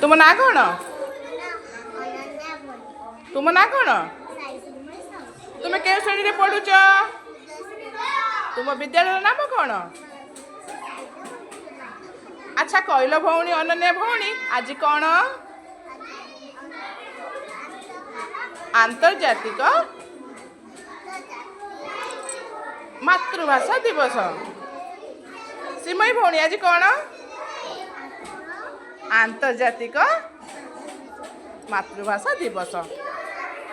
ତୁମ ନାଁ କ'ଣ? ତୁମ ନାଁ କ'ଣ? ତୁମେ କେଉଁ ଶ୍ରେଣୀରେ ପଢ଼ୁଛ? ତୁମ ବିଦ୍ୟାଳୟର ନାମ କ'ଣ? ଆଚ୍ଛା କହିଲ ଭଉଣୀ, ଅନନ୍ୟା ଭଉଣୀ, ଆଜି କ'ଣ? ଆନ୍ତର୍ଜାତିକ ମାତୃଭାଷା ଦିବସ। ଶ୍ରୀମୟୀ ଭଉଣୀ, ଆଜି କ'ଣ? ଆନ୍ତର୍ଜାତିକ ମାତୃଭାଷା ଦିବସ।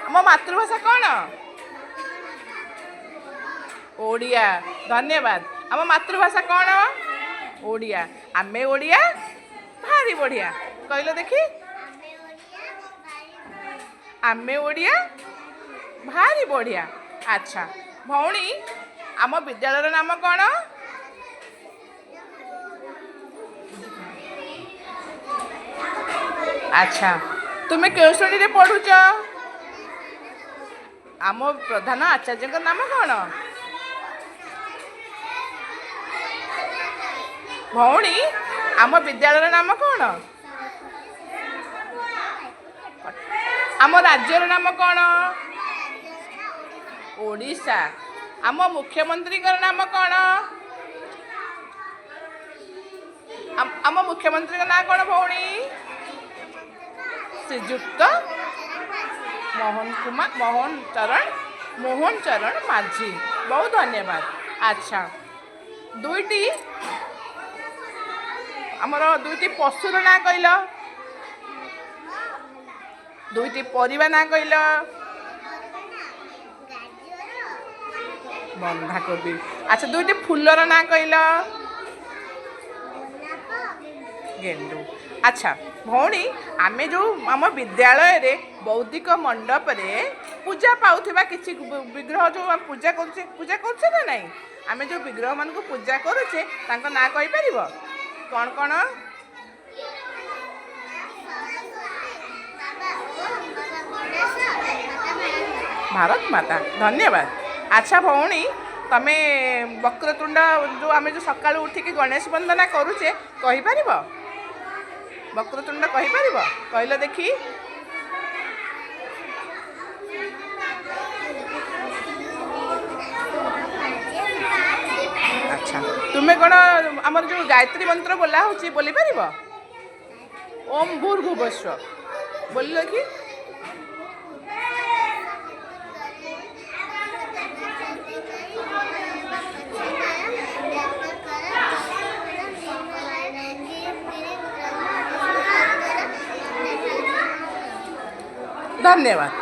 ଆମ ମାତୃଭାଷା କ'ଣ? ଓଡ଼ିଆ। ଧନ୍ୟବାଦ। ଆମ ମାତୃଭାଷା କ'ଣ? ଓଡ଼ିଆ। ଆମେ ଓଡ଼ିଆ ଭାରି ବଢ଼ିଆ। କହିଲ ଦେଖି, ଆମେ ଓଡ଼ିଆ ଭାରି ବଢ଼ିଆ। ଆଚ୍ଛା ଭଉଣୀ, ଆମ ବିଦ୍ୟାଳୟର ନାମ କ'ଣ? ଆଚ୍ଛା, ତୁମେ କେଉଁ ଶ୍ରେଣୀରେ ପଢ଼ୁଛ? ଆମ ପ୍ରଧାନ ଆଚାର୍ଯ୍ୟଙ୍କ ନାମ କ'ଣ? ଭଉଣୀ, ଆମ ବିଦ୍ୟାଳୟର ନାମ କ'ଣ? ଆମ ରାଜ୍ୟର ନାମ କ'ଣ? ଓଡ଼ିଶା। ଆମ ମୁଖ୍ୟମନ୍ତ୍ରୀଙ୍କର ନାମ କ'ଣ? ଆମ ମୁଖ୍ୟମନ୍ତ୍ରୀଙ୍କ ନାଁ କ'ଣ ଭଉଣୀ? ଶ୍ରୀଯୁକ୍ତ ମୋହନ କୁମାର, ମୋହନ ଚରଣ, ମୋହନ ଚରଣ ମାଝୀ। ବହୁତ ଧନ୍ୟବାଦ। ଆଚ୍ଛା, ଦୁଇଟି ଆମର ଦୁଇଟି ପଶୁର ନାଁ କହିଲ, ଦୁଇଟି ପରିବା ନାଁ କହିଲ। ବନ୍ଧାକୋବି। ଆଚ୍ଛା, ଦୁଇଟି ଫୁଲର ନାଁ କହିଲ। ଗେଣ୍ଡୁ। ଆଚ୍ଛା ଭଉଣୀ, ଆମେ ଯେଉଁ ଆମ ବିଦ୍ୟାଳୟରେ ବୌଦ୍ଧିକ ମଣ୍ଡପରେ ପୂଜା ପାଉଥିବା କିଛି ବିଗ୍ରହ ଯେଉଁ ଆମେ ପୂଜା କରୁଛେ, ପୂଜା କରୁଛେ ନା ନାହିଁ? ଆମେ ଯେଉଁ ବିଗ୍ରହମାନଙ୍କୁ ପୂଜା କରୁଛେ ତାଙ୍କ ନାଁ କହିପାରିବ? କ'ଣ କ'ଣ? ଭାରତ ମାତା। ଧନ୍ୟବାଦ। ଆଚ୍ଛା ଭଉଣୀ, ତମେ ବକ୍ରତୁଣ୍ଡ ଯେଉଁ ଆମେ ଯେଉଁ ସକାଳୁ ଉଠିକି ଗଣେଶ ବନ୍ଦନା କରୁଛେ କହିପାରିବ? ବକ୍ରତୁଣ୍ଡ କହିପାରିବ? କହିଲ ଦେଖି। ଆଚ୍ଛା, ତୁମେ କ'ଣ ଆମର ଯେଉଁ ଗାୟତ୍ରୀ ମନ୍ତ୍ର ବୋଲା ହେଉଛି ବୋଲିପାରିବ? ଓମ୍ ଭୂର୍ଭୁବସ୍ୱ ବୋଲିଲ କି? ଧନ୍ୟବାଦ।